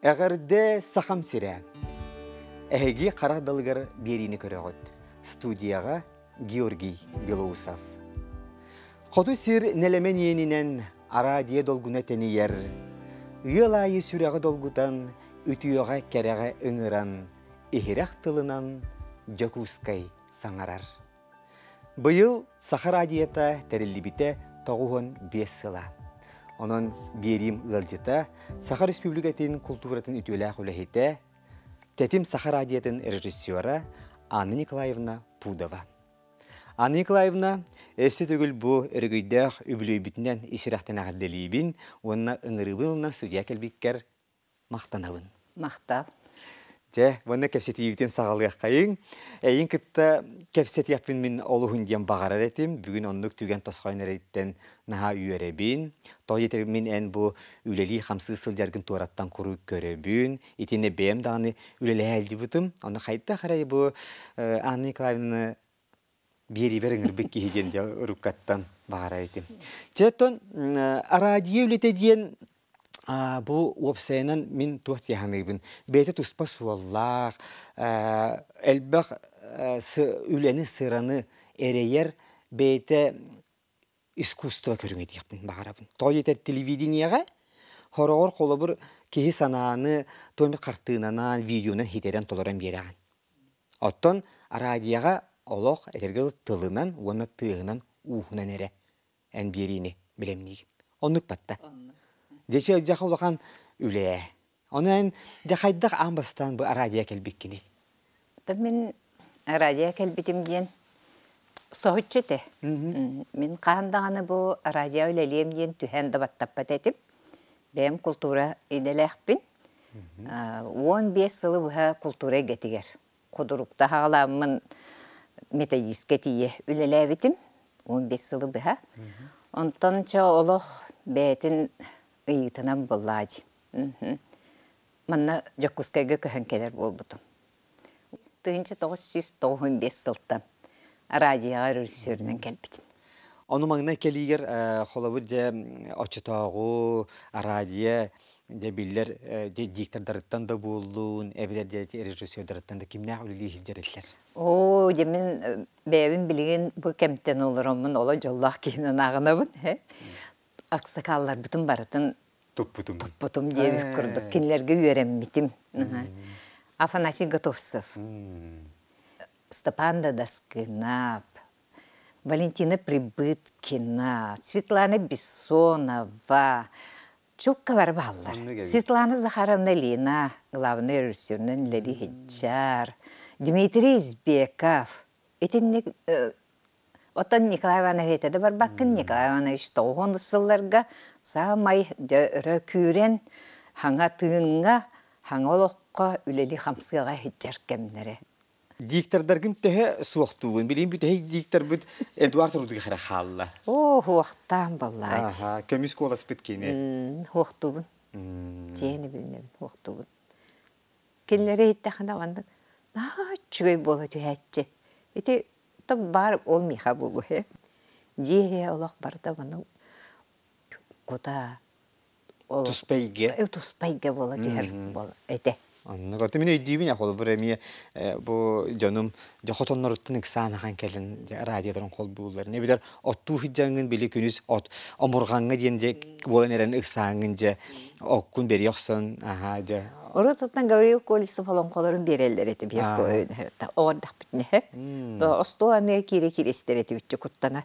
Эҕэрдэ Сахам сирэ! Эһиги харах далыгар биэриини көрөҕүт. Студияҕа Георгий Белоусов. Хоту сир нэлэмэн иэнинэн араадьыйа долгуна тэнийэр. Ыал аайы сүрэҕи долгутан, үтүөҕэ кэрэҕэ ыҥыран, иһирэх тылынан Дьокуускай саҥарар. Быйыл Саха радиота тэриллибитэ 95 сыла. Онон биэриим ыалдьыта Саха Республикатын култууратын үтүөлээх үлэһитэ, Тэтим Саха радиотын режиссера Анна Николаевна Пудова. Анна Николаевна, өссө төгүл бу өрөгөйдөөх үбүлүөйбүтүнэн ис сүрэхтэн эҕэрдэлиибин уонна ыҥырыыбын ылынан судьуйа кэлбиккэр Махтанабын. Махтал. Дьэ, уонна кэпсэтиибитин саҕалыаххайыҥ. Эйин кытта кэпсэтиэхпин мин олуһун диэн баҕарар этим. Бүгүн оннук түгэн тосхойон эрэйиттэн наһаа үөрэбин. Тоҕо диэтэр мин эн бу үлэлии-хамсыы сылдьаргын туораттан куруук көрөбүн. Итиннэ бэйэм даҕаны үлэлэһэ илдьибитим. Ону хайдах эрэ бу Анна Николаевнаны биэриибэр ыҥырбыт киһи диэн дьэ уруккаттан баҕарар этим. Чэ, оттон араадьыйа үлэтэ диэн бу уопсайынан мин туох дии саныыбын. Бэйэтэ туспа суоллаах, элбэх үлэни, сыраны эрэйэр бэйэтэ искусство көрүҥэ диэхпин баҕарабын. Тоҕо диэтэр телевидениеҕэ хороҕор холобур киһи санааны туом хартыынанан, видеонан хитэрэн толорон биэрэҕин. Оттон араадьыйаҕа олох этэргэ дылы тылынан уонна тыаһынан ууһунан эрэ эн биэриини бэлэмниигин. Оннук батта. Дьэ дьэ улахан үлэ. Ону эн дьэ хайдах аан бастаан бу араадьыйа кэлбиккиний? Мин араадьыйа кэлбитим диэн соһуччу этэ. Мин хаһан даҕаны бу араадьыйа үлэлиэм диэн түһээн да баттаппат этим. Бэйэм култуура идэлээхпин. 15 сылы быһа култуура эйгэтигэр худурукта хаалааммын методистка тиийэ үлэлээбитим. 15 сылы быһа. Онтон чэ олох бэйэтин ыйыытынан буоллаа дии. Манна Дьокуускайга көһөн кэлэр буолбутум. 1995 сылтан араадьыйаҕа режиссерунан кэлбитим. Ону маҥнай кэлиигэр холобур дьэ оччотооҕу араадьыйа дьэ биллэр дьэ диктордарыттан да буоллун эбэтэр дьэ режиссердарыттан да кимнээх үлэлии сылдьар этилэр? Оо, дьэ мин бэйэбин билигин бу кэмтэн олороммун оло дьоллоох киһинэн ааҕынабын. Аксакалларбытын барытын туппутум туппутум диэбит курдук кинилэргэ үөрэммитим. Афанасий Готовцев, Степан Дадаскынап, Валентина Прибыткина, Светлана Бессонова, чукка бары бааллар. Светлана Захаровна Лина, главный режиссерунан үлэлии сылдьар, Дмитрий Избеков. Итинник Оттон Николай Иванович этэ да барбаккын, Николай Иванович тоҕуһун сылларга саамай өрө күүрэн, хаҥа тыыҥҥа, хаҥа олоххо үлэлии-хамсыаҕа сылдьар кэмнэрэ. Диктордаргын төһө суохтуубун? Билигин бүтэһик дикторбыт Эдуард Рудых эрэ хаалла. Оо, хуохтаан баллаачы. Аха, көмүс куоласпыт кини. Хуохтуубун. Дьиэни билинэбин, хуохтуубун. Кинилэри иһиттэххинэ маннык наһаа үчүгэй буола түһээччи. Ити баар ол миэхэ буолуо үһү. Дьиэ иһэ олох барыта маннык кута Туспа эйгэ. Туспа эйгэ буола түһэр буол этэ. Оннук. Оттон мин өйдүүбүн холобур эмиэ бу дьонум дьэ хотонноруттан ыксаан ахан кэлэн радиоларын холбууллар. Не билэр оттуу сылдьаҥҥын били күнүс от омурҕаҥҥа диэн дьэ буолан эрэн ыксааҥҥын дьэ оккун бэрийэ охсон аһаа дьэ Урут оттон Гаврил Колесов олоҥхолорун биэрэллэр этэ биэс оҕордахпытына остуол аныга киирэ киирэ истэр этибит куттанан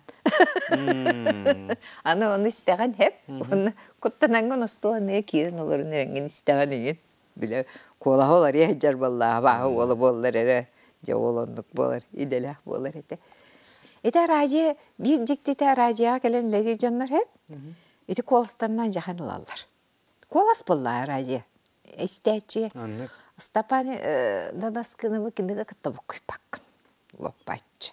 аны ону истэҕин хэп уонна куттанаҥҥын остуол аныга киирэн олорон эрэҥҥин истэҕин игин билэ куолаһа уларыйа сылдьар буоллаҕа абааһы уола буоллар эрэ дьэ уол оннук буолар идэлээх буолар этэ ити араадьыйа биир дьиктитэ араадьыйаҕа кэлэн үлэлиир дьоннор хэп ити куоластарынан дьахан ылаллар Куолас буолла араадьыйа. Истээччи Оннук. Степан Дадаскыныбы кими да кытта буккуйбаккын. Лоппаччы.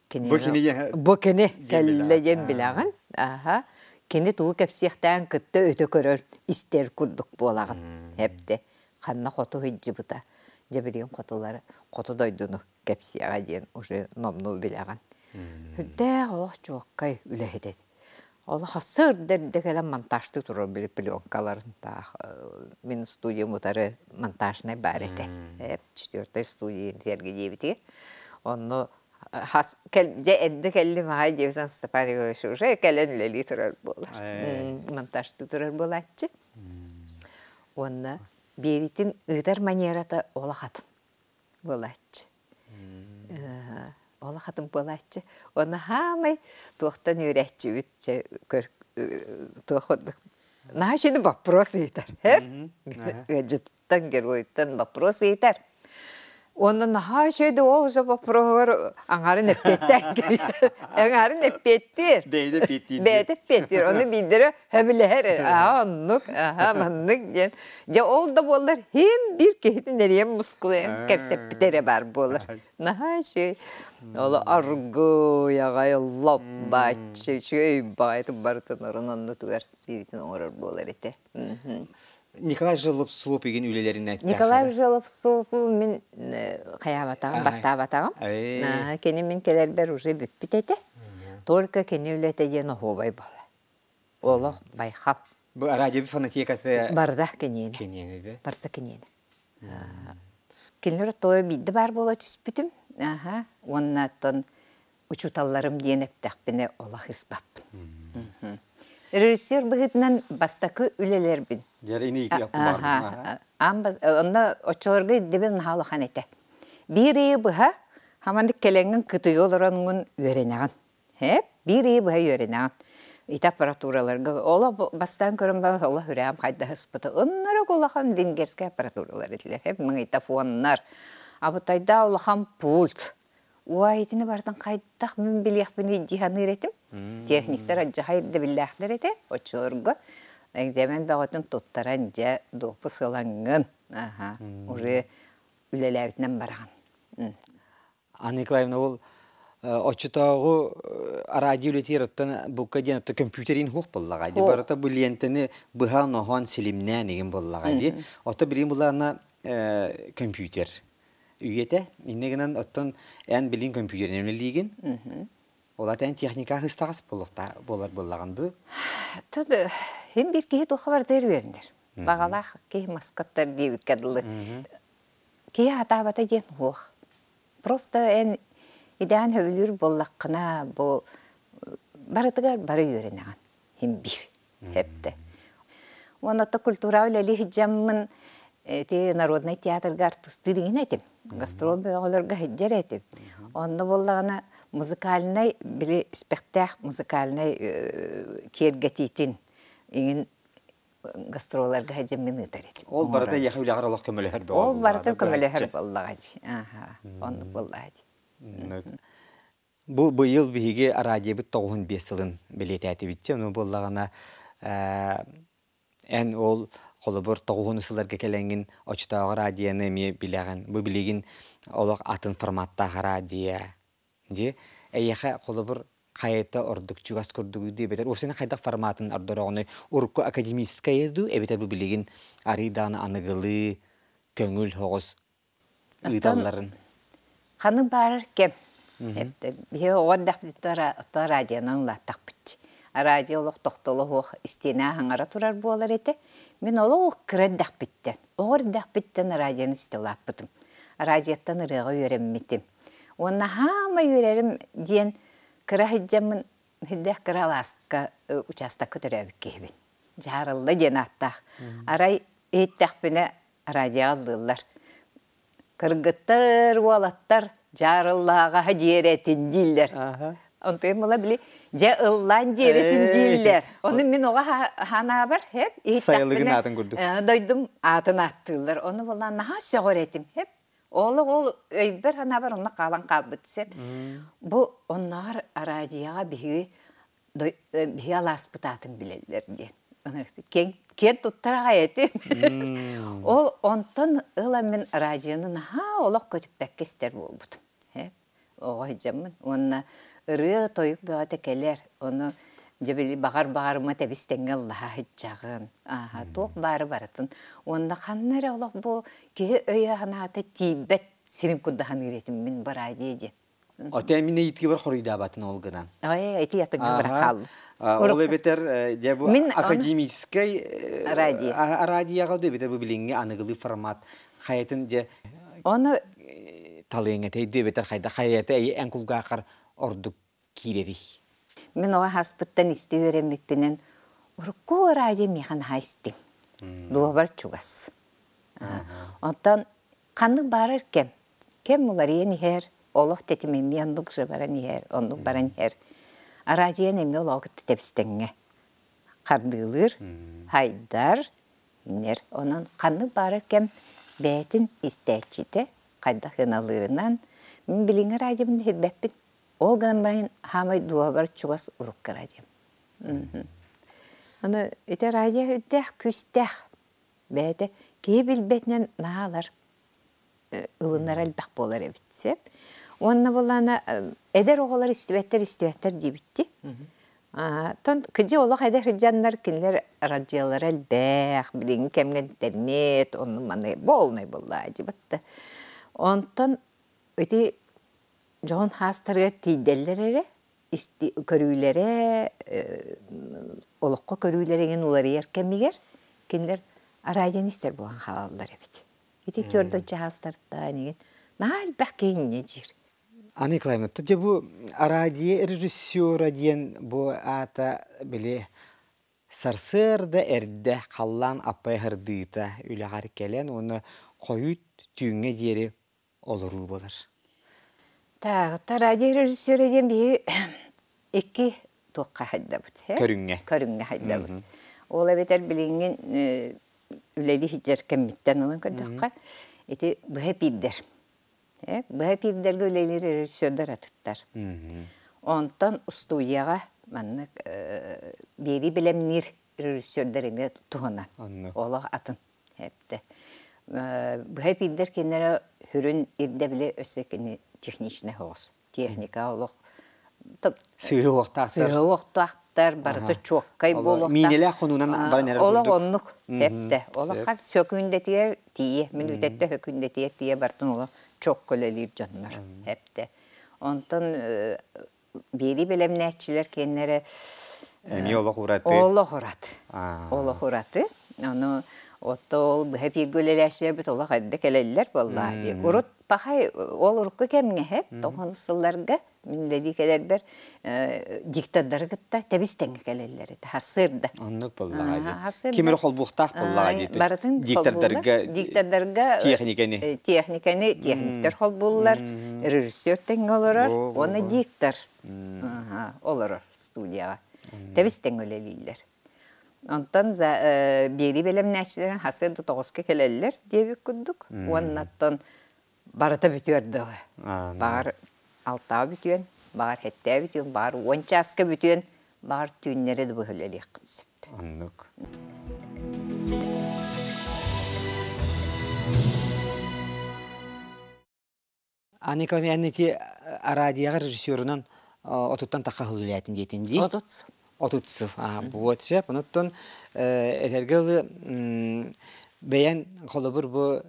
Кини Бу кини бу кини диэн кэллэ билэҕин. диэн билэҕин. Аха. Кини тугу кэпсиэхтээн кытта өтө көрөр, истэр курдук буолаҕын. Эпте. Ханна хоту сылдьыбыта. Дьэ билигин хотулары, хоту дойдуну кэпсиэҕэ диэн уже номнуо билэҕин. Сүрдээх олох чуолкай үлэһит этэ. Ол хассыыр эрдэ кэлэн монтажтыы турар били пленкаларын таах мин студиям утары монтажнай баар этэ. Четвертой студия диэргэ диэбитигэр. Онно хас дьэ эрдэ кэллим аҕай диэбитин Степан Егорович уже кэлэн үлэлии турар буолар. Монтажтыы турар буолааччы. Уонна биэритин ыытар манерата олох атын буолааччы. Олох атын буолааччы. Уонна хаамай туохтан үөрээччибит чэ көр туох курдук наһаа үчүгэй вопрос ыйытар ыалдьыттан геройтан вопрос ыйытар Уонна наһаа үчүгэй ол уже вопроһугар аҥарын эппиэттээн аҥарын эппиэттиир. Бэйэтэ эппиэттиир. Бэйэтэ эппиэттиир. Ону биирдэрэ сөбүлэһэр. Аха оннук, аха маннык диэн. Дьэ ол да буоллар хим биир киһитин эриэн мускулайан кэпсэппитэ эрэ баар буолар. Наһаа үчүгэй. Ол аргыый аҕай лоп бааччы үчүгэй баҕайытын барытын орун оннутугар бииритин оҥорор буолар этэ. Николай Желобцов игин үлэлэрин Николай Желобцову мин хайаабатаҕым, баттаабатаҕым. Кини мин кэлэрбэр уже бүппүт этэ. Только кини үлэтэ диэн оһуобай буола. Олох байхал. Бу радио фонотеката Барда киниэнэ. Киниэнэ Барда киниэнэ. Кинилэр оттолор биирдэ баар буола түспүтүм. Аха. Уонна оттон учууталларым диэн эптэхпинэ олох ыспаппын. Режиссер быһыытынан бастакы үлэлэрбин. Онно оччолорго ирдэбил наһаа улахан этэ. Биир ыйы быһа хаманнык кэлэҥҥин кытыйа олороҥҥун үөрэнэҕин. Биир ыйы быһа үөрэнэҕин. Ити аппаратураларга олох бастаан көрөн баран олох үрэҕим хайдах ыспыта. Ыннарык улахан венгерскэй аппаратуралар этилэр. Магнитофоннар, абытайдаа улахан пульт. Уай, итини барытын хайдах мин билиэхпиний дии саныыр этим. Техниктэр алдьархай ирдэбиллээхтэр этэ. Оччолорго экзамен бөҕөтүн туттаран дьэ допуск ылаҥҥын, аха, уже үлэлээбитинэн бараҕын. Анна Николаевна ол оччотооҕу радио үлэтигэр оттон букка диэн оттон компьютерин хуох буоллаҕа дии барыта бу лиэнтэни быһан оһон силимнээн игин буоллаҕа дии ото билигин булаана компьютер үйэтэ иннэ гынан оттон эн билин компьютеринэн үлэлиигин ол ата эн техника хыстаҕас буолар буоллаҕын дуу Тод хим бир киһи туохха барытыгар үөрэнэр. Баҕалаах киһи маскоттар диэбиккэ дылы. Киһи хатаабата диэн уох. Просто эн идээн хөбүлүүр буоллаххына бу барытыгар бары үөрэнэҕин. Хим биир хэпте. Уонна ото культура үлэлии сылдьаммын ити народнай театрга артыстыыр иҥин этим. Гастрол бөҕөлөргө сылдьар этим. Онно буоллаҕына музыкальнай били испэхтээх музыкальнай киэргэтиитин иҥин гастролларга сылдьаммын ыытар этим. Ол барыта эйиэхэ үлэҕэр олох көмөлөһөр бөҕө Ол барыта көмөлөһөр буоллаҕа дии. Аха, оннук буоллаҕа дии. Бу быйыл биһиги радиобыт 95 сылын бэлиэтээтибитчэ, ону буоллаҕына эн ол холобур тоҕуһун сылларга кэлэҥҥин оччотооҕу радионы эмиэ билэҕин. Бу билигин олох атын форматтаах радио. Дьи эйиэхэ холобур хайата ордук чугас курдугуй дуу эбэтэр уопсайынан хайдах форматын ордороҕунуй урукку академическай дуу эбэтэр бу билигин арыый даҕаны аныгылыы көҥүл соҕус ыыталларын Ханнык баарар кэм. Биһи оҕо эрдэхпититтэн оттон радионан улааттахпыт. Радио олох тохтоло суох истиэнэ хаҥара турар буолар этэ. Мин олох кыра эрдэхпиттэн, оҕо эрдэхпиттэн радионы истэ улааппытым. Радиоттан ырыаҕа үөрэммитим. Уонна хаама үөрэрим диэн кыра сылдьаммын сүрдээх кыра алааска учаастакка төрөөбүт киһибин. Дьаарылла диэн ааттаах. Арай иһиттэхпинэ радиоҕа ыллыыллар. Кыргыттар, уолаттар дьаарыллааҕа дьиэрэтин дииллэр. Онтуйум була били дьэ ыллаан дьиэрэтин дииллэр. Ону мин оҕо ханаабар хэп Сайылыгын аатын курдук. Дойдум аатын ааттыыллар. Ону буоллаан наһаа сөҕөр этим. Хэп Олох ол өйбөр санаабар онно хаалан хаалбыт сеп. Бу оннооҕор радиоҕа биһиги биһиги алааспыт аатын билэллэр диэн. Киэн, киэн туттар аҕай этим. Ол онтон ыла мин радионы наһаа олох көтүппэккэ истэр буолбутум. Оҕо сылдьаммын. Уонна ырыа тойук бөҕөтө кэлэр. Ону дьэ били баҕар баҕарыма тэбис тэҥҥэ ыллаһа сылдьаҕын. Ааһа туох баары барытын. Уонна ханна эрэ олох бу киһи өйө-санаата тиийбэт сирин курдаһаныыр этим мин бу радио диэн. Оте мин ыйытыыбар хоруйдаабатын ол гынан. Ай, ити ятыгын бара хааллым. Ол эбэтэр дьэ бу академическай радиоға да эбэтэр бу билиҥҥи аныгылыы формат хайатын дьэ Ону талыаҥ этэй дуу эбэтэр хайда хайата эн кулгааххар ордук киирэрий? Мин оҕо хаспыттан исти үөрэммиппинэн урукку радио миэхэ наһаа истиҥ. Дуобар чугас. Онтон ханнык баарар кэм кэм уларыйан иһэр, олох тэтимэ эмиэ оннук же баран иһэр, оннук баран иһэр. Араадьыйан эмиэ олоҕу кытта тэбистэҥҥэ хардыылыыр, хайдар, иннэр. Онон ханнык баарар кэм бэйэтин истээччитэ хайдах ыналыырынан мин билиҥҥи радиобын иһирбэппин. Ол гынан баран хаамай дуобар чугас урукку радиом. Аны ити радио үрдээх күүстээх бэйэтэ киһи билбэтинэн наһаалар ылынар элбэх буолар эбит сөп. Уонна булаана эдэр оҕолор истибэттэр истибэттэр диэбитти. Тон кыдьы олох эдэр сылдьаннар кинилэр радиолара элбэх, билиҥҥи кэмҥэ интернет, онну маны полный буолла дьибатта. Онтон ити дьон хаастарыгар тиийдэллэр эрэ көрүүлэрэ олоххо көрүүлэрэ иҥин уларыйар кэмигэр кинилэр радионы истэр буолан хаалаллар эбит. Ити төрдөн чаастартаан игин наһаа элбэх киһи инньэ диир. Анна Николаевна, дьэ бу радио режиссера диэн бу аата били сарсыарда эрдэ халлаан аппай аһардыыта үлэҕэр кэлэн уонна хойут түүҥҥэ диэри олоруу буолар. Так, радио режиссера диэн биһи икки туохха хайдабыт. Көрүҥҥэ. Көрүҥҥэ хайдабыт. Ол эбэтэр билиҥҥин үлэлии сылдьар кэммиттэн ылан көрдөххө, ити быһа пиирдэр. Быһа пиирдэргэ үлэлиир режиссердар атыттар. Онтон устуудьуйаҕа маннык биэрии бэлэмниир режиссердар эмиэ туһунан. Олох атын. Эптэ. Быһа пиирдэр кинилэрэ сүрүн ирдэбили өссө кини техничнэй соҕус. Техника олох Сыыһы уохтаахтар. Сыыһы уохтаахтар, барыта чуоккай буолуохтаах. Миинэлээх хонуунан баран эрэр Олох оннук эптэ. Олох хас сөкүүндэтигэр тиийэ, мүнүүтэттэ сөкүүндэтигэр тиийэ бартын олох чокко үлэлиир дьоннор эптэ. Онтон биэрии бэлэмнээччилэр киэннэрэ Эмиэ олох ураты. Олох ураты. Олох ураты. Ону отто ол быһа бииргэ үлэлээччилэрбит олох эрдэ кэлэллэр буоллаа дии. Урут пахай ол урукку кэмҥэ хэп тоҕон сылларга мин үлэлии кэлэрбэр диктордары кытта тэбис тэҥҥэ кэлэллэр этэ хасыырда. Оннук буоллаҕа дии. Ким эрэ холбуохтаах буоллаҕа дии. Барытын диктордарга диктордарга техникани техникани техниктер холбууллар, режиссер тэҥҥэ олорор уонна диктор олорор студияҕа. Тэбис тэҥҥэ үлэлииллэр. Онтон биэрии бэлэмнээччилэрин хасыа да тоҕуска кэлэллэр диэбит курдук. Уоннаттан барыта бүтүөр дылы. Баҕар алтаҕа бүтүөн, баҕар сэттээ бүтүөн, баҕар уон чааска бүтүөн, баҕар түүннэри да быһылэлиэххин сөп. Оннук. Анна Николаевна ити радиоҕа режиссерунан отуттан тахха сыл үлээтин диэтин дии. 30 сыл. 30 сыл. Вот сөп. Онуттан этэргэ ылы бэйэн холобур бу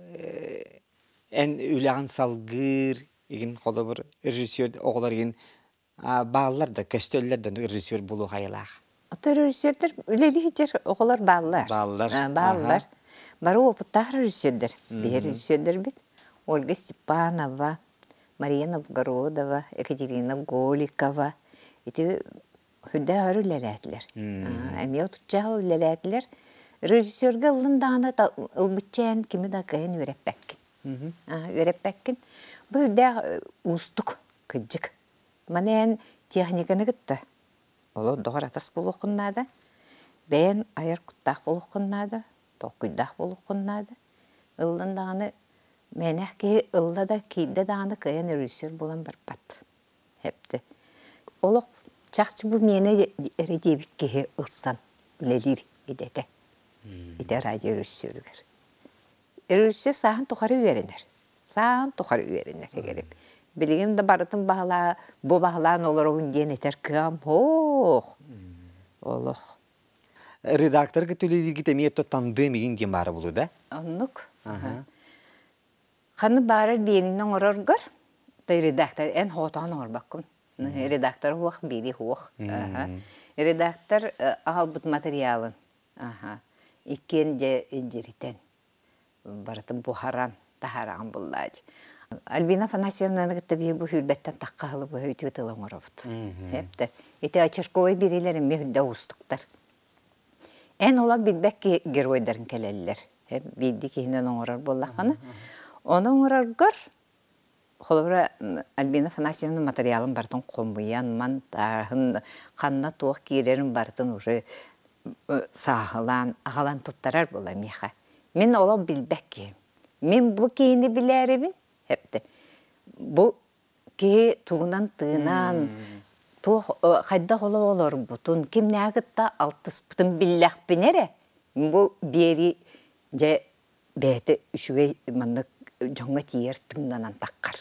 эн үлэҕин салгыыр игин холобур режиссер оҕолор игин бааллар да көстөллөр да режиссер буолуох айылаах. Ото режиссердэр үлэлии сылдьар оҕолор бааллар. Бааллар. Бааллар. Бары опыттаах режиссердэр. Биһи режиссердэрбит Ольга Степанова, Мария Новгородова, Екатерина Голикова ити сүрдээх өр үлэлээтилэр. Эмиэ отучча үлэлээтилэр. Режиссерга ыллын даҕаны ылбычча кими да кыайан үөрэппэккин. Үөрэппэккин. Бу үрдээх уустук, кырдьык. Маны эн техниканы кытта олор доҕор атас буолуоххун наада, бэйэн айар куттаах буолуоххун наада, толкуйдаах буолуоххун наада. Ыллын даҕаны мээнэх киһи ылла да киирдэ даҕаны кыайан режиссер буолан барбат. Эпти. Олох чахчы бу миэнэ эрэ диэбит киһи ылсан үлэлиир идэтэ. Ити радио режиссерүгэр. Режиссер сааһын тухары үөрэнэр. Сааһын тухары үөрэнэр эгэрим. Билигин да барытын баһылаа, бу баһылаан олоробун диэн этэр кыам ох. Олох. Редакторга төлөйдиргит эмиэ то тандыам игин диэн баара булу да? Оннук. Ханы баарар биэринэн оҥороргор, редактор эн хоотоон оҥорбаккын. Редактор хуох, бири хуох. Редактор аҕалбыт материалын иккиэн дьэ илдьиритэн барытын буһаран таһаараҕын буллаачы. Альбина Афанасьевнаны кытта биир бу сүүрбэттэн тахха сылы быһа үтүө тыл оҥоробут. Эптэ. Ити очерковай биэриилэр эмиэ үрдэ уустуктар. Эн олох билбэт геройдарын кэлэллэр. Биирдии киһинэн оҥорор буоллаххына. Ону оҥороргор холобура Альбина Афанасьевна материалын барытын хомуйан, мантааһын, ханна туох киирэрин барытын уже сааһылаан, аҕалан туттарар буола миэхэ. Мин олох билбэт киһим. Мин бу киһини билээрибин, эптэ. Бу киһи тугунан тыынан, туох хайдах олох олорбутун, кимнээҕи кытта алтыспытын биллэхпинэ эрэ, бу биэрии дьэ бэйэтэ үчүгэй маннык дьоҥҥо тиийэр тыыннанан таххар.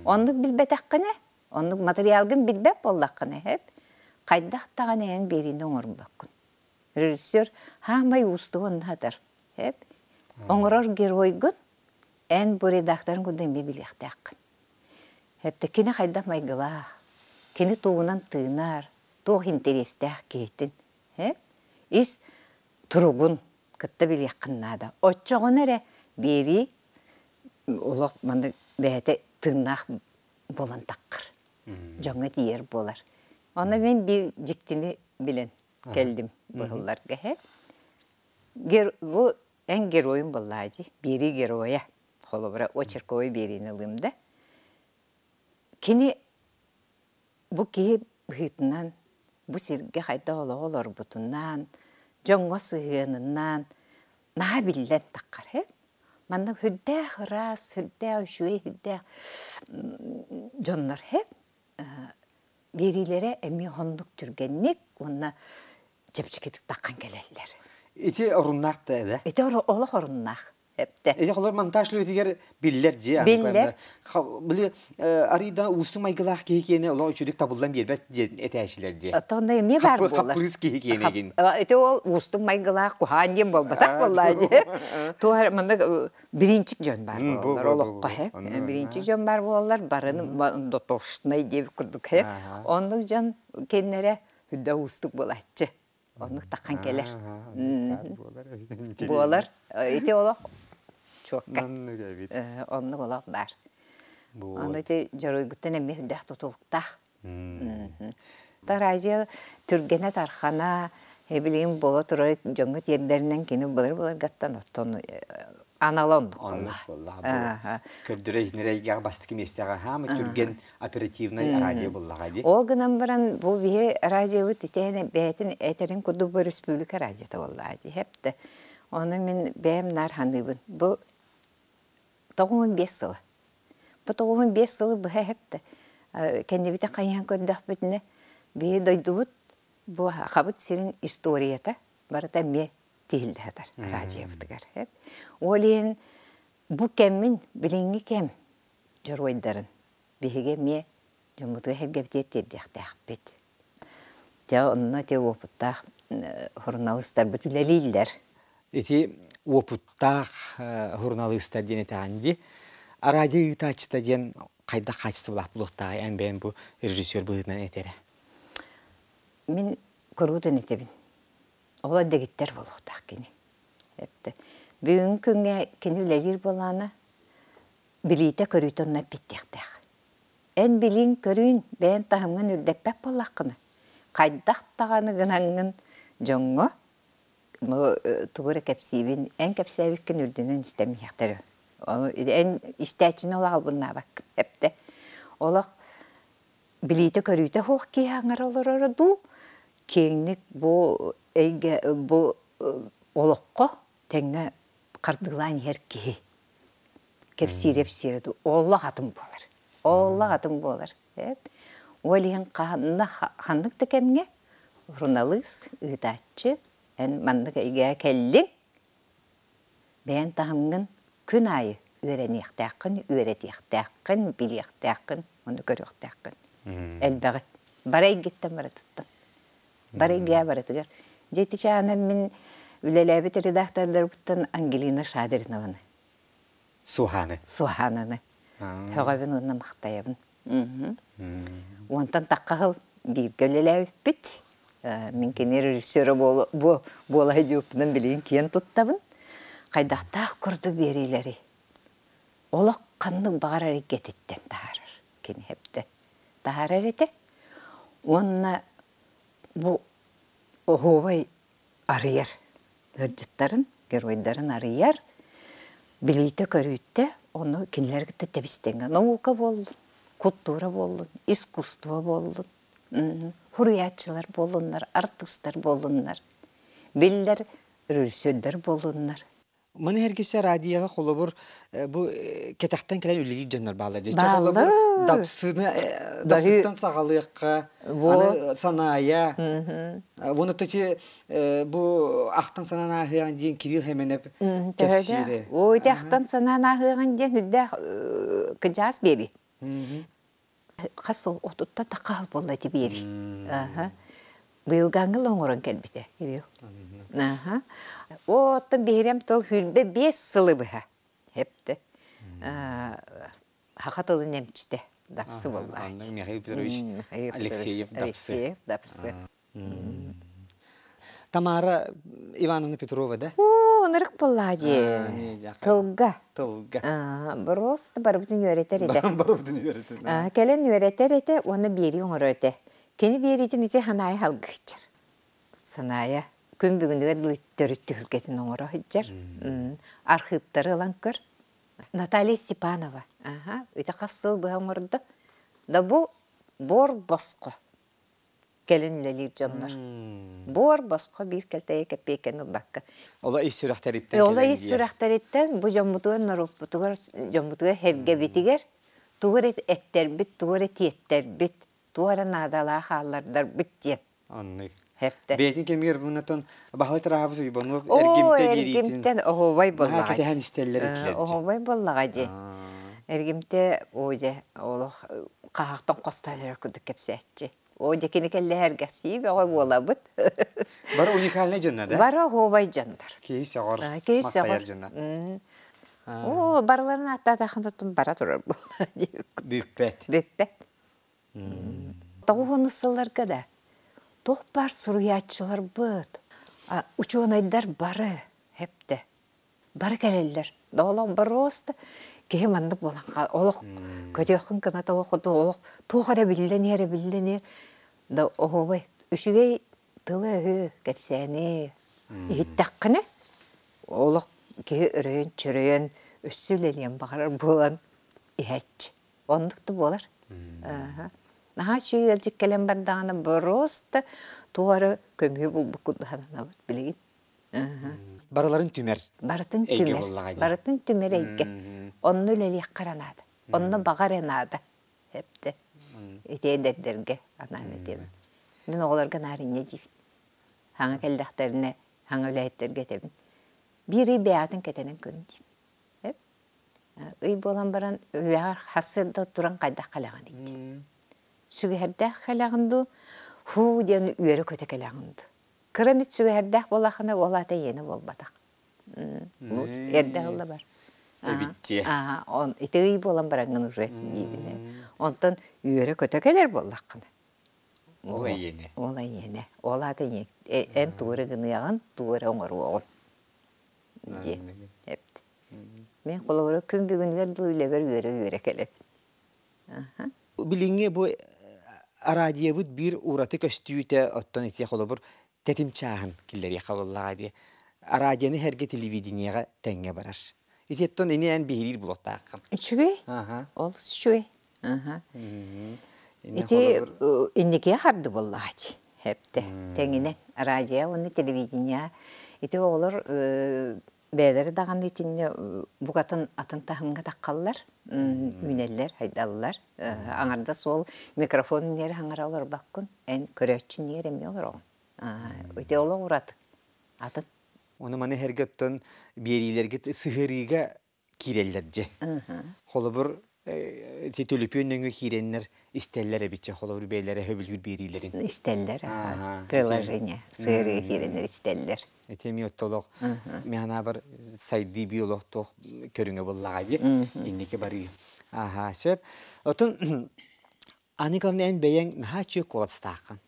Оннук билбэтэххинэ, оннук материалгын билбэт буоллаххына, эп хайдах даҕаны эн биэриини оҥорбоккун. Режиссер хаамай уустугун онно Эп оҥорор геройгун эн бу редакторын курдук эмиэ билиэхтээххин. Эптэ кини хайдах майгылаах, кини тугунан тыынар, туох интэриэстээх киһитин, ис туругун кытта билиэххин наада. Оччоҕуна эрэ биэрии олох маннык бэйэтэ тыыннаах буолан таххар. Дьоҥҥо тиийэр буолар. Онно мин биир дьиктини билэн кэллим быһылларга. Бу эн геройум буоллаа дии, биэрии геройа. Холобура, очерковой биэриини ылыым да. Кини Бу киһи быһыытынан, бу сиргэ хайдах олоҕу олорбутунан, дьоҥҥо сыһыанынан наһаа биллэн таххар ээ. Манна сүрдээх ыраас, сүрдээх үчүгэй, сүрдээх дьоннор ээ. Биэриилэрэ эмиэ оннук түргэнник уонна чэпчэкитик таххан кэлэллэр. Ити оруннаах да эбэ? Ити олох оруннаах. Эптэ. Ити холор монтаж үлэтигэр биллэр дьиэ. Биллэр. Били арыйда уустук майгылаах киһи киэнэ олох үчүгдүк табыллан биэрбэт диэн этээчилэр дьиэ. Оттон эмиэ баар буолар. Хаппырыыс киһи киэнэгин. Ити ол уустук майгылаах куһаан диэн буолбатах буоллаа дьиэ. Туох маннык биринчик дьон баар буолаллар олоххо хэ. Биринчик дьон баар буолаллар барын дотошный диэбит курдук хэ. Оннук дьон кэннэрэ үрдэ уустук буолааччы. Оннук таххан кэлэр. Буолар. Ити олох чуокка. Оннук олох баар. Аны ити дьоруойгуттан эмиэ үрдээх тутулуктаах. Таразия түргэнэ тархана, билигин буола турар дьоҥҥо тиэрдэринэн кини былыр-былыргаттан оттон анала оннук буолла. Көрдөрө иһинэр бастакы миэстэҕэ хаамы түргэн оперативнай радио буллаҕа дии. Ол гынан баран бу биһи радиобыт итиэнэ бэйэтин этэрин курдук бу республика радиота буоллаҕа дии хэптэ. Ону мин бэйэм наар саныыбын. Бу 95 сыла. Бу 95 сылы быһа хэптэ. Кэннибитин хайыһан көрдөхпүтүнэ биһи дойдубут бу хабыт сирин историята барыта эмиэ тиһиллэ сытар радиобытыгар. Ол иһин бу кэммин билиҥҥи кэм дьоруойдарын биһиги эмиэ дьоммутугар сэргэбитигэр тиэрдиэхтээхпит. Дьэ онно ити уопуттаах суруналыыстарбыт үлэлииллэр. Ити уопуттаах суруналыыстар диэн этэҕин дии. Радио ыытааччыта диэн хайдах хаачыстыбалаах буолуохтааҕый эн бэйэҥ бу режиссер быһыытынан этэрэ? Мин куруутун этэбин. Ол дэгиттэр буолуохтаах кини. Эптэ. Бүгүҥҥү күҥҥэ кини үлэлиир буоллаҕына билиитэ-көрүүтэ онно эппиэттиэхтээх. Эн билииҥ-көрүүн бэйэҥ таһымҥын үрдэппэт буоллаххына, хайдах даҕаны гынаҥҥын дьоҥҥо тугу эрэ кэпсиибин, эн кэпсээбиккин үрдүнэн истэн иһиэхтэрэ. Эн истээччини олох албыннаабаккын эптэ. Олох билиитэ-көрүүтэ суох киһи аҥара олороро дуу, киэҥник бу эйгэ бу олоххо тэҥҥэ хардыылаан иһэр киһи кэпсиирэ-ипсиирэ дуу, олох атын буолар. Олох атын буолар. Ол иһин ханна ханнык да кэмҥэ суруналыыс, ыытааччы эн маннык эйгэҕэ кэллиҥ, бэйэҥ таһымҥын күн аайы үөрэниэхтээххин, үөрэтиэхтээххин, билиэхтээххин, ону көрүөхтээххин. Элбэҕи. Бары эйгиттэн барытыттан. Бары эйгэҕэ барытыгар. Дьэ ити чаана мин үлэлээбит редактордарбыттан Ангелина Шадринованы Суһааны. Суһаананы. Һөҕөбүн уонна махтайабын. Уонтан тахха сыл бииргэ үлэлээбиппит. Мин кини режиссера буола сылдьыбыппынан билигин киэн туттабын. Хайдахтаах курдук биэриилэри олох ханнык баҕарар эйгэтиттэн таһаарар кини хэптэ таһаарар этэ. Уонна бу оһуобай арыйар ыалдьыттарын, геройдарын арыйар, билиитэ-көрүүтэ ону кинилэри кытта тэбис-тэҥҥэ наука буоллун, култуура буоллун, искусство буоллун, суруйааччылар буоллуннар, артыыстар буоллуннар, биллэр режиссердэр буоллуннар. Маны эргисе радиоға холобур бу кэтэхтэн кэлэн үлэлиир дьоннор бааллар. Дьэ холобур дапсыны дапсыттан саҕалыахха аны санаая вон таки бу ахтан санаан ааһыаҕын диэн Кирилл Хеменеп кэпсиирэ. Ой, ахтан санаан ааһыаҕын диэн үрдээх кыдьаас биэри. Хас сыл отутта тахха буолла ити биэри. Быйылгааҥҥы оҥорон кэлбитэ Кирилл. Оттон биһирэм тыл 25 сылы быһа. Хепте. Хаха тылын эмчитэ Дапсы буоллааччы. Михаил Петрович Алексеев Дапсы. Алексеев Дапсы. Тамара Ивановна Петрова, да? Уу, ынырык буоллаа дии. Тылга. Тылга. Просто барыбытын үөрэтэр этэ. Барыбытын үөрэтэр. Кэлэн үөрэтэр этэ уонна биэрии оҥорор этэ. Кини биэриитин ити Ханаайа алгыыччар. Санаайа күн бүгүнүгэр дылы төрүт түһүлгэтин оҥоро сылдьар. Архыыптары ылан көр. Наталья Степанова. Аха, ити хас сыл быһа оҥордо. Да бу бор босхо кэлин үлэлиир дьоннор. Буор босхо биир кэлтэйэ кэппиэккэни ылбакка. Ола ис сүрэхтэриттэн Ола ис сүрэхтэриттэн бу дьоммутугар, норуоппутугар, дьоммутугар эргэбитигэр тугу эрэ эттэрбит, тугу эрэ тиэттэрбит, туох эрэ наадалаах хааллардарбыт диэн. Оннук. Хэптэ. Бэйэтин кэмигэр бунатан Баһылай Тараһабыс Уйбанов эргимтэ биэриитин эргимтэн оһуобай наһаа кэтэһэн истэллэр этилэр. Оһуобай буоллаҕа дии. Эргимтэ оо дьэ олох хаһахтан хостоон эрэр курдук кэпсээччи. Оо дьэ кини кэллэһэргэ сии бөҕө буолабыт. Бары уникальнай дьоннор да? Бары оһуобай дьоннор. Киһи сөҕөр, Киһи махтайар сөҕөр. дьоннор. Оо, барыларын ааттаатахын оттон бара турар буолла диэбит. Бүппэт. Бүппэт. Тоҕус сылларга да туох баар суруйааччыларбыт, учуонайдар бары хэптэ бары кэлэллэр. Олох просто киһи маннык буолан олох көтүөххүн кыната олох туох эрэ биллэн иһэр биллэн иһэр да оһуобай үчүгэй тылы-өһү кэпсээни иһиттэххинэ олох киһи өрөйөн чөрөйөн өссө үлэлиэн баҕарар буолан иһээччи. Оннук да буолар. Наһаа үчүгэй ыалдьыт кэлэн бардаҕына просто туох эрэ көмүһү булбуккун сананабыт билигин. Барыларын түмэр Барытын эйгэ түмэр. буоллаҕа дии. Барытын түмэр эйгэ. Онно үлэлиэххэ эрэ наада. Онно баҕа эрэ наада. Эптэ. Ити эдэрдэргэ анаан этиэм. Мин оҕолорго наар инньэ диибин. Хаҥа кэллэхтэринэ, хаҥа үлэһиттэргэ этэбин. Биир ый бэйэҕитин кэтэнэн көрүн диибин. Ый буолан баран үлэҕэр сарсыарда туран хайдах кэлэҕиний диэн. Сүгэһэрдээх кэлэҕин дуу, һуу диэн үөрэ-көтө кэлэҕин дуу. Кыра эмит сүгэһэрдээх буоллаххына, ол аата иэнэ буолбатах. Эрдэ ыһылла бар. Эбиттиэ. Ити ый буолан бараҥҥын уже диибин. Онтон үөрэ-көтө кэлэр буоллаххына. Ол эйиэнэ. Ол эйиэнэ. Ол аата эн тугу эрэ гыныаҕын, тугу эрэ оҥоруоҕун диэн. Мин холобура күн бүгүнүгэр дылы үлэбэр үөрэ-үөрэ кэлэбин. Билиҥҥи бу араадьыйабыт биир ураты көстүүтэ оттон ити холобур тэтим чааһын киллэриэххэ буоллаҕа дии. Араадьыйаны сэргэ телевидениеҕэ тэҥҥэ барар. Ити оттон ини эн биһириир булуохтааххын. Үчүгэй. Олус үчүгэй. Ити инникигэ харды буоллаҕа Хэптэ. Тэҥинэн араадьыйа уонна телевидение. Ити оҕолор бэйэлэрэ даҕаны итиннэ букатын атын таһымҥа таххаллар, үүнэллэр, хайдаллар. Аҥардас уол микрофон иһэр хаҥара олорбоккун, эн көрөөччү иһэр эмиэ олороҕун. Ити олох ураты, атын. Ону маны эһэргэ оттон биэриилэргит сыһыарыыга киирэллэр дьэ. Холобур, ити төлөпүөн нөҥүө киирэннэр истэллэр эбит холобур бэйэлэрэ сөбүлүүр биэриилэрин. Истэллэр, приложение сыарыга киирэннэр истэллэр. Ити эмиэ оттолох механабар сайдыы биолог туох көрүҥэ буоллаҕа дии инники барыы. Аха, сөп. Отун Аны главное эн бэйэҥ наһаа үчүгэй куоластааххын.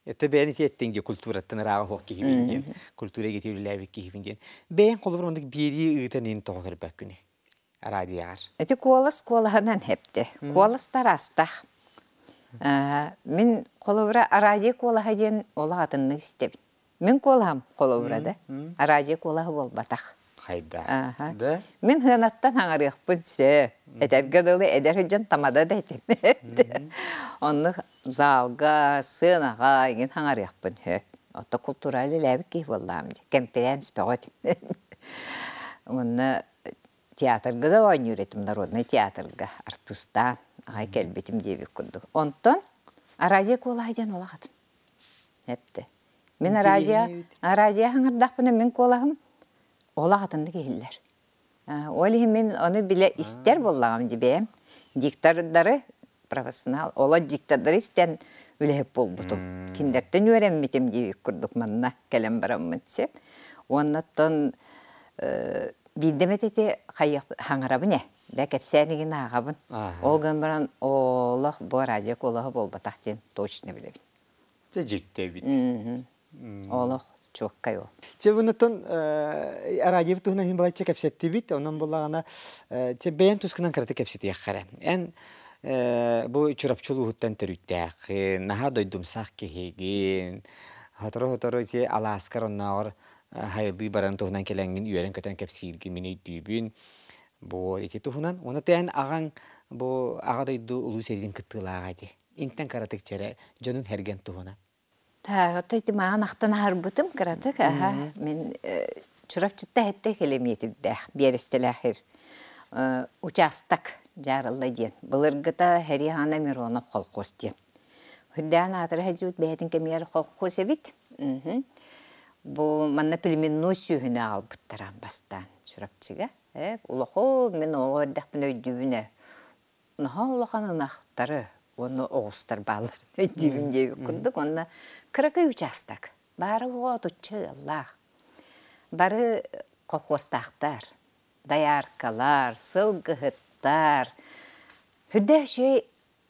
Это бэйэн ити эттиҥ дии культураттан ырааҕа суох киһибин диэн, культура эйгэтигэр үлэлээбит киһибин диэн. Бэйэҥ холобур оннук биэрии ыытан иһин тоҕо көрбөккүнүй? Радиоҕар. Ити куолас куолаһынан эпте. Куоластар аастаах. Мин холобура араадьыйа куолаһа диэн олох атыннык истэбин. Мин куолаһым холобура да, араадьыйа куолаһа буолбатах. Хайда? Да? Мин сыанаттан хаҥарыахпын сөп. Этэргэ дылы эдэр сылдьан тамада да этим. Оннук залга, сыанаҕа игин хаҥарыахпын сөп. Отто култуура үлэлээбит киһи буоллаҕым дии. Кэмпирээнс бөҕө этим. Уонна театрга да оонньуур этим, народнай театрга артыыстаан аҕай кэлбитим диэбит курдук. Онтон араадьыйа куолаһа диэн олох атын. Эптэ. Мин араадьыйа араадьыйа хаҥардахпына мин куолаһым олох атыннык иһиллэр. Ол иһин мин ону билэ истэр буоллаҕым дии бэйэм. Диктордары профессионал олох диктордары истэн үлэһит буолбутум. Кинилэртэн үөрэммитим диэбит курдук манна кэлэн бараммын сөп. Уонна оттон биирдэ эмэ ити хаҥарабын ээ. Бэ кэпсээн игин ааҕабын. Ол гынан баран олох бу радио куолаһа буолбатах диэн точно билэбин. Дьэ дьикти эбит. Олох чуоккай ол. Чэ бунутун радио туһунан иһин балачча кэпсэттибит. Онон буллаҕына чэ бэйэн тускунан кырата кэпсэтиэххэ Эн бу Чурапчы улууһуттан төрүттээххин, наһаа дойдумсах киһигин. Сотору-сотору ити алааскар оннооҕор хайылыы баран туһунан кэлэҥҥин үөрэн-көтөн кэпсииргин мин өйдүүбүн. Бу ити туһунан. Уонна тээн аҕаҥ бу Аҕа дойду улуу сэриитин кыттыылааҕа ити. Интэн кыратык чэрэ дьонун хэргэн туһунан. Та ити маҕан ахтан аһарбытым кыратык аха мин Чурапчытта эһэтте килэмиэтирдээх биэрэстэлээх учаастак дьаарылла диэн былыргыта Хэриана Миронов колхоз диэн Үрдээн аатыра сылдьыбыт бэйэтин кэмигэр колхоз эбит. Бу манна племенной сүөһүнү аҕалбыттара бастаан Чурапчыга. Улахан мин оҕо эрдэхпинэ өйдүүбүн ээ. Наһаа улахан ынахтары уонна оҕустар баалларын өйдүүбүн диэбит курдук. Уонна кыракый учаастак. Баара уоҕа отучча ыаллаах. Бары колхуостаахтар, дояркалар, сылгыһыттар. Үрдээх үчүгэй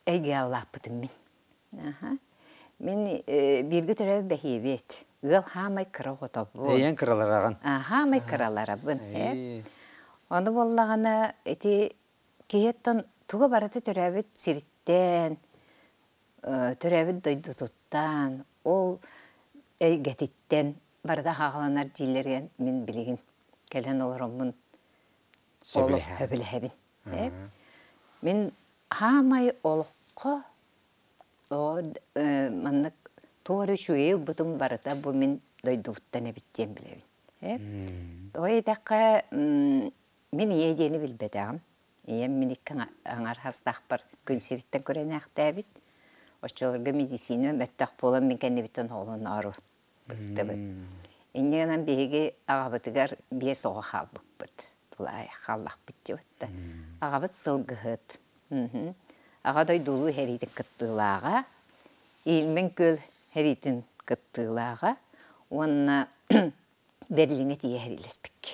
Эйгэҕэ улааппытым мин. Аха. Мин бииргэ төрөөбүт бэһиэбиэт. Ыал хаамай кыра оҕотобун. Эйэн кыралараҕын. Хаамай кыраларабын. Ону буоллаҕына ити киһиттэн туга барыта төрөөбүт сириттэн, төрөөбүт дойдутуттан, ол эйгэтиттэн барыта хааланар дииллэригэр мин билигин кэлэн олороммун сөбүлэһэбин. Мин хаамай олоххо маннык туох эрэ үчүгэйи ылбытым барыта бу мин дойдубуттан эбит диэн билэбин. Тоҕо диэтэххэ, мин ийэ диэни билбэтэҕим. Ийэм мин икки аҥар хастаахпар күн сириттэн көрөнөөхтөөбүт. Оччолорго медицина мөттөх буолан мин кэннибиттэн оҕолоноору быстыбыт. Инньэ гынан биһиги аҕабытыгар биэс оҕо хаалбыппыт. Тулаайах хааллахпыт диэбит да. Аҕабыт сылгыһыт. Аҕа дойдулуу сэриитин кыттыылааҕа, Ильмень күөл сэриитин кыттыылааҕа уонна Берлиҥҥэ тиийэ сэриилэспиккэ.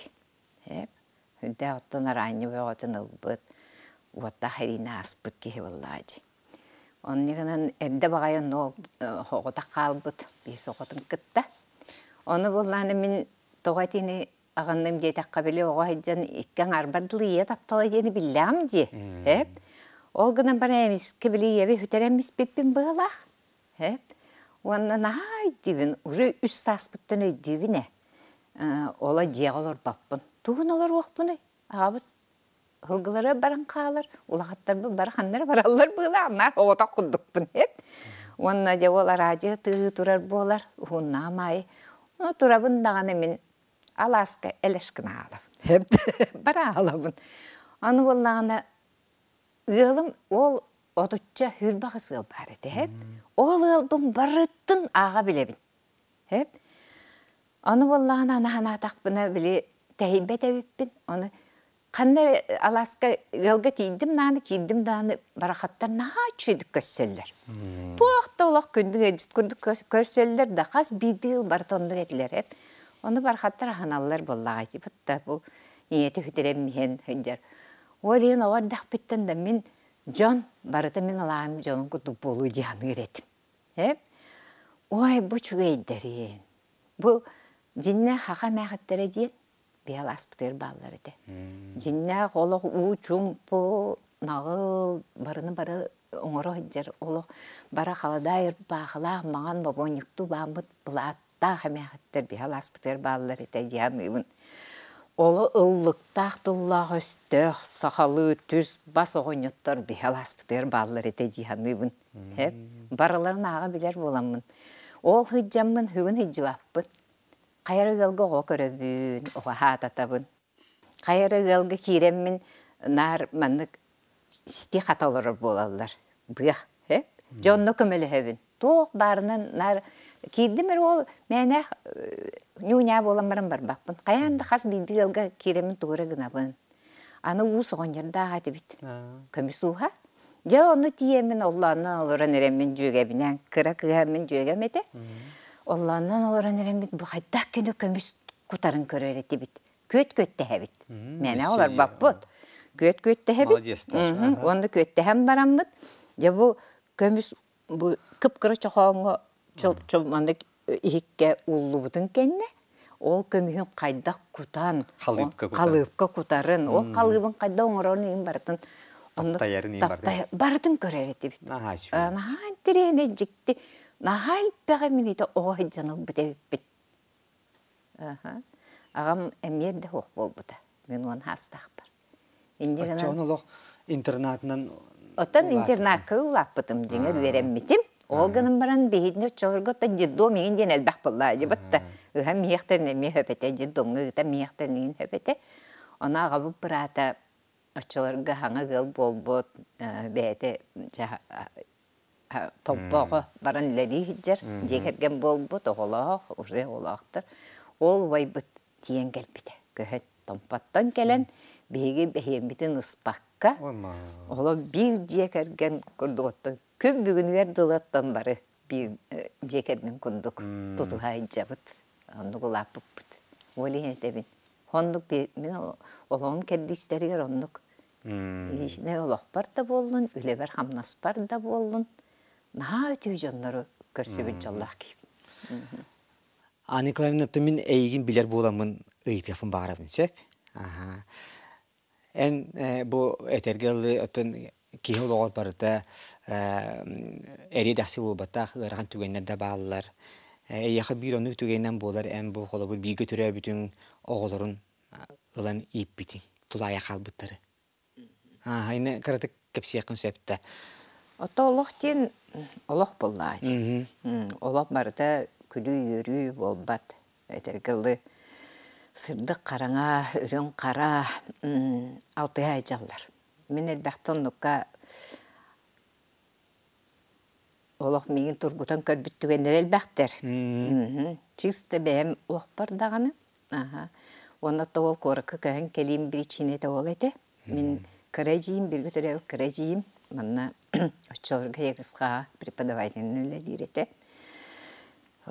Үрдээх оттон араанньы бөҕөтүн ылбыт, уоттаах сэриини ааспыт киһи буоллаҕа дии. Онньа гынан эрдэ баҕайы онно оҕотох хаалбыт биэс оҕотун кытта. Ону буоллаҕына мин тоҕо этиини аҕынным диэтэххэ били оҕо сылдьан икки аҥаарбар дылы ийэ таптала диэни биллэҕим дии. Эп. Ол гынан баран эмискэ били ийэби сүтэрэн испиппин быһыылаах. Эп. Уонна наһаа өйдүүбүн, уже үс сааспыттан өйдүүбүн ээ. Ола дьиэҕэ олорбоппун. Тугун олоруохпунуй? Аҕабыт Сылгылара баран хаалар, улахаттарбыт бары ханна эрэ бараллар быылаах, наар оҕотох курдукпун эп. Уонна дьэ ол араадьыйа тыаһыы турар буолар, уһуннаҕым аайы. Ону турабын даҕаны мин алааска элэс гына хаалабын. Бара хаалабын. Аны буоллаҕына ыалым ол отучча сүүрбэ ыал баар этэ эп. Ол ыалбын барытын ааҕа билэбин. Эп. Аны буоллаҕына аны санаатахпына били тэһийбэт эбиппин. Ону ханна эрэ алааска ыалга тиийдим даҕаны киирдим даҕаны барахаттар наһаа үчүгэйдик көрсөллөр. Туох да олох күндү ыалдьыт курдук көрсөллөр да хас биирдии ыал барыта оннук этилэр эп. Ону барахаттар аһыналлар буоллаҕа дии бытта бу ийэтэ сүтэрэн иһэн сылдьар. Ол иһин оҕо эрдэхпиттэн да мин Дьон барыта мин алаам дьонун курдук буолуу дии саныыр этим. Эп ой бу үчүгэйдэриин. Бу дьиннээх хаха эмээхиттэрэ диэн биэл ааспытыгар бааллар этэ. Дьиннээх олох уу чумпу, наҕыл, барыны бары оҥоро сылдьар олох бара халадаай ырбаахылаах маҥан бобуонньуктуу бааммыт былааттаах эмээхиттэр биһи алааспытыгар бааллар этэ дии саныыбын. Оло ыллыктаах тыллаах өстөөх сахалыы түс бас оҕонньоттор биһи алааспытыгар бааллар этэ дии саныыбын. Эп барыларын ааҕа билэр буоламмын. Ол сылдьаммын бүгүн сылдьыбаппын. Хайа эрэ ыалга оҕо көрөбүн, оҕо аһаататабын. Хайа эрэ ыалга киирэммин наар маннык сити хата олорор буолаллар. Быах, э? Дьэ онно көмөлөһөбүн. Туох баарынан наар киирдим эрэ ол мээнээх ньуу-ньаа буолан баран барбаппын. Хайаан да хас биирдии ыалга киирэммин тугу эрэ гынабын. Аны уус оҕонньордоох этибит. Көмүс ууһа. Дьэ ону тиийэммин оллооннон олорон эрэммин дьүөгэбинээн кыра кыыһаммын дьүөгэм этэ. Оллооннон олорон эрэммит бу хайдах кини көмүс кутарын көрөр этибит. Күөт күөттэһэбит. Мээнэ олорбоппут. Күөт күөттэһэбит. Уонна күөттэһэн бараммыт. Дьэ бу көмүс бу кып-кыра чохооҥҥо маннык иһиккэ ууллубутун кэннэ ол көмүһүн хайдах кутан халыыпка кутарын ол халыыбын хайдах оҥорорун иһин барытын барытын көрөр этибит наһаа интэриэһинэй дьикти наһаа элбэҕи мин ити оҕо сылдьан ылбыт эбиппит аҕам эмиэ да суох буолбута мин уон саастаахпар Инньэ гынан Оччоҕуна олох интернатынан Оттон интернакка улааппытым дьиҥэр үөрэммитим. Ол гынан баран биһигини оччолорго оттон детдом игин диэн элбэх буолла дьыбытта. Ыһан миэхтэн эмиэ хөп этэ, детдомҥа ыытан миэхтэн игин хөп этэ. Ону аҕабыт быраата оччолорго хаҥа ыал буолбут бэйэтэ Томпоҕо баран үлэлии сылдьар, дьиэ кэргэн буолбут, оҕолоох, уже оҕолоохтор. Ол убайбыт тиийэн кэлбитэ. Көһөн Томпоттон кэлэн биһиги бэһиэммитин ыспакка, олох биир дьиэ кэргэн курдук оттон күн бүгүнүгэр дылы оттон бары биир дьиэ кэргэн курдук тутуһа сылдьабыт. Оннук улааппыппыт. Ол иһин этэбин. Оннук мин олоҕум кэрдиистэригэр оннук личнэй олохпор да буоллун, үлэбэр-хамнаспар да буоллун, наһаа үтүө дьоннору көрсүбүт дьоллоох киһибин. Анна Николаевна, мин эйигин билэр буоламмын ыйытыахпын баҕарабын сөп. Аха. Эн бу этэргэ дылы оттон киһи олоҕор барыта эриэ-дэхси буолбатах ыарахан түгэннэр да бааллар. Эйиэхэ биир оннук түгэнинэн буолар эн бу холобур бииргэ төрөөбүтүҥ оҕолорун ылан ииппитиҥ, тулаайах хаалбыттары. Ааһайны кыратык кэпсиэххин сөп да. Ото олох диэн олох буоллаҕа Олох барыта күлүү-үөрүү буолбат. Этэргэ дылы сырдык хараҥа, үрүҥ хара алтыһа сылдьаллар. Мин элбэхтэ оннукка олох миигин тургутан көрбүт түгэннэр элбэхтэр. Чисто бэйэм олохпор даҕаны. Аха. Уонна то ол куоракка көһөн кэлиим биричиинэтэ ол этэ. Мин кыра эдьиийим, бииргэ төрөөбүт кыра эдьиийим манна оччолорго ЯГСХ преподавателинэн үлэлиир этэ.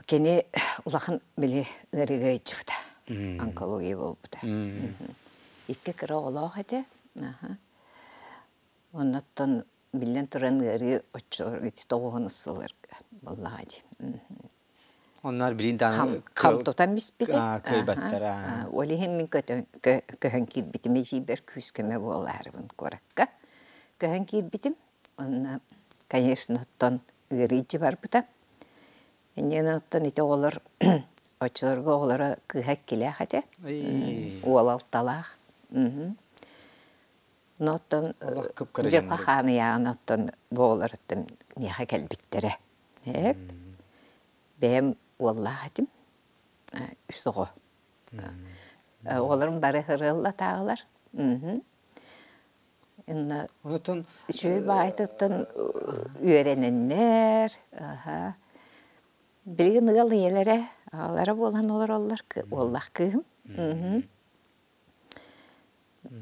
Кини улахан били ыарыыга ыалдьыбыта, онкология буолбута. Икки кыра оҕолоох этэ. Аха. Оннуттан биллэн туран ыарыы оччолорго ити тоҕуһун сылларга буоллаҕа дии. Онноор билин даҕаны хам тутан биспитэ. Кыайбаттара. Ол иһин мин көһөн киирбитим эдьиийбэр күүс-көмө буолаарыбын куоракка. Көһөн киирбитим. Онно, конечно, оттон ыарыы дьи барбыта. Инньэ оттон ити оҕолор оччолорго оҕолоро кыыһа иккилээх этэ. Уол алталаах. Оттон дьылҕа хаан ыйааҕын оттон бу оҕолоруттан миэхэ кэлбиттэрэ. Эп бэйэм уоллаах этим. Үс оҕо. Оҕолорум бары ырыаллатааҕылар. Инна Онтон үчүгэй баҕайытыттан үөрэнэннэр. Билигин ыал ийэлэрэ, аҕалара буолан олороллор, уоллаах кыыһым.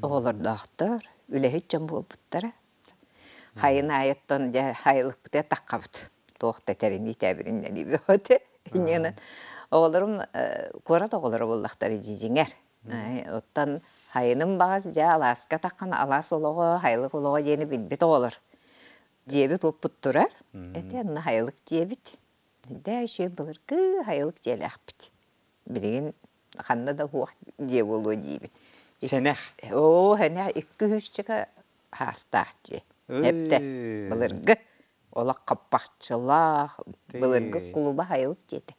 Оҕолордоохтор, үлэһит дьон буолбуттара. Хайын аайыттан дьэ хайылыкпытыгар таххабыт. Туох да этэрин итээбириннэнии бөҕөтө. Инньэ оҕолорум куорат оҕолоро буоллахтара дьиҥэр. Оттон хайыным баҕас дьэ алааска таххан алаас олоҕо, хайылык олоҕо диэни билбит оҕолор. Дьиэбит уоппут турар. Эти онно хайылык дьиэбит. Дэ үчүгэй былыргы хайылык дьиэлээхпит. Билигин ханна да уох дьиэ буолуо диибит. Сэнэх. Оо, сэнэх 200 хаастаах дьиэ. Эптэ былыргы олох хаппахчылаах былыргы кулуба хайылык дьиэтэ.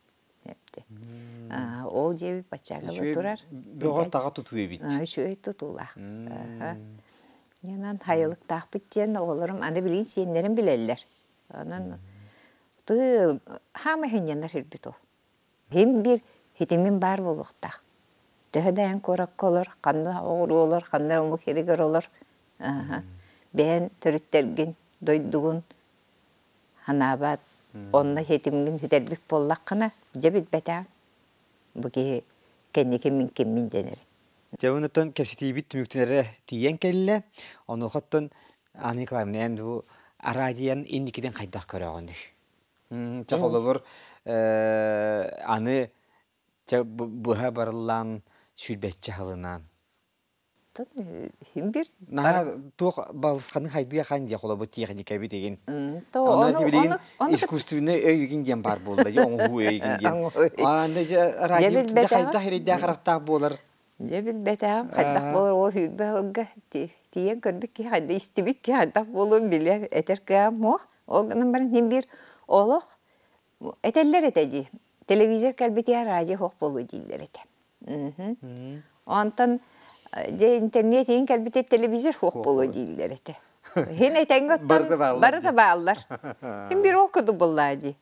Эптэ. Ол дьиэбит баччааҥҥа турар. Бөҕө таҕа тутуу эбит. Үчүгэй тутуулаах. Ньанан хайылыктаахпыт диэн оҕолорум аны билигин сиэннэрим билэллэр. Онон тыы хаама иһинньэнэр сирбит ол. Иһин биир хитимин баар буолуохтаах. Төһө да эн куоракка олор, ханна оҕуруо олор, ханна омук сиригэр олор, бэйэн төрүттэргин, дойдугун санаабат, онно хитимҥин сүтэрбит буоллаххына, дьэ билбэтэҕим. Бу киһи кэнники мин киммин дэнэрин. Дьэ, онуттан кэпсэтиибит түмүктэнэрэ тиийэн кэллэ. Онуоха оттон Анна Николаевна, эн бу араадьыйан инникитин хайдах көрөҕүнүй? Чэ, холобур, аны чэ, быһа барыллаан сүүрбэччэ сылынан Биир Наһаа туох балысханы хайдыа хан дии холобур тиэхиньикэбит игин. Онно билигин искусственный өй игин диэн баар буолла дии оҥоһуу өй игин диэн. Анда радио хайдах эрэйдээх харахтаах буолар. Дьэ билбэтэҕим хайдах буолар ол сүүрбэ сылга тиийэн көрбүт киһи хайда истибит киһи хайдах буолуон билэр этэр кыаҕым суох. Ол гынан баран син биир олох этэллэр этэ дии. Телевизор кэлбитигэр радио суох буолуо дииллэр этэ. Онтон дьэ интернет иһин кэлбитэ телевизор суох буолуо дииллэр этэ. Иһин этэҥҥэ оттон барыта бааллар. Хин бир ол курдук буоллаа дии.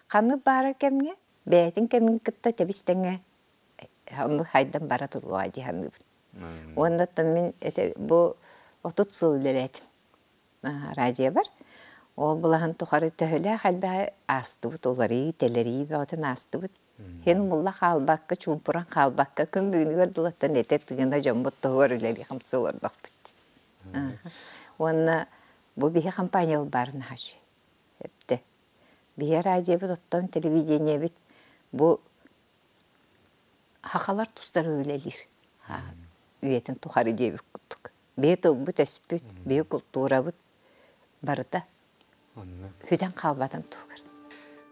Ханнык баарар кэмҥэ бэйэтин кэмин кытта тэбис-тэҥҥэ оннук хайдан бара туруоҕа дии саныыбын. Уонна оттон мин это бу 30 сыл үлэлээтим радиобар. Ол былаһын тухары төһөлөөх элбэҕи аастыбыт, уларыы, тэлэрии бөҕөтүн аастыбыт. Һин умулла хаалбакка, чуумпуран хаалбакка, күн бүгүнүгэр дылаттан этэ тыына дьоммут туһугар үлэлии-хамсыы олордохпут. Уонна бу биһи компаниябыт баар наһаа эптэ. Биһи радиобыт оттон телевидениебит бу хахалар тустары үлэлиир. Үйэтин тухары диэбит курдук. Биһи тылбыт өспүт, биһи култуурабыт барыта Хүтэн хаалбатын туһугар.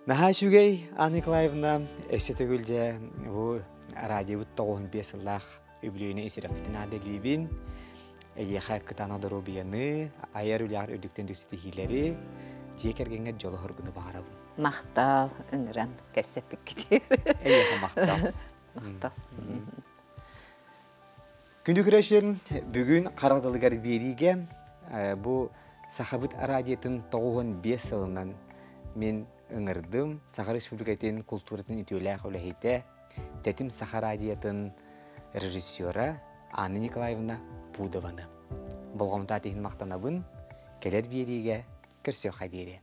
Наһаа үчүгэй, Анна Николаевна, өссө төгүл дьэ бу радиобыт 95 сыллаах үбүлүөйүнэ исирэппитин аадалиибин. Эйиэхэ кытаанах доруобуйаны, айар үлэҕэр үрдүктэн ситиһиилэри, дьиэ кэргэҥҥэр дьолу-соргуну баҕарабын. Махтал, ыҥыран кэпсэппиккитигэр. Эйиэхэ махтал. Махтал. Күндү көрөөччүлэрим, бүгүн Хара далыгар биэриигэ бу Сахабыт радиотын 95 сылынан мин ыҥырдым Саха Республикатын култууратын үтүөлээх үлэһитэ, Тэтим Саха радиотын режиссера Анна Николаевна Пудованы. Болҕомтоот иһин махтанабын, кэлэр биэриигэ көрсүөххэ диэри.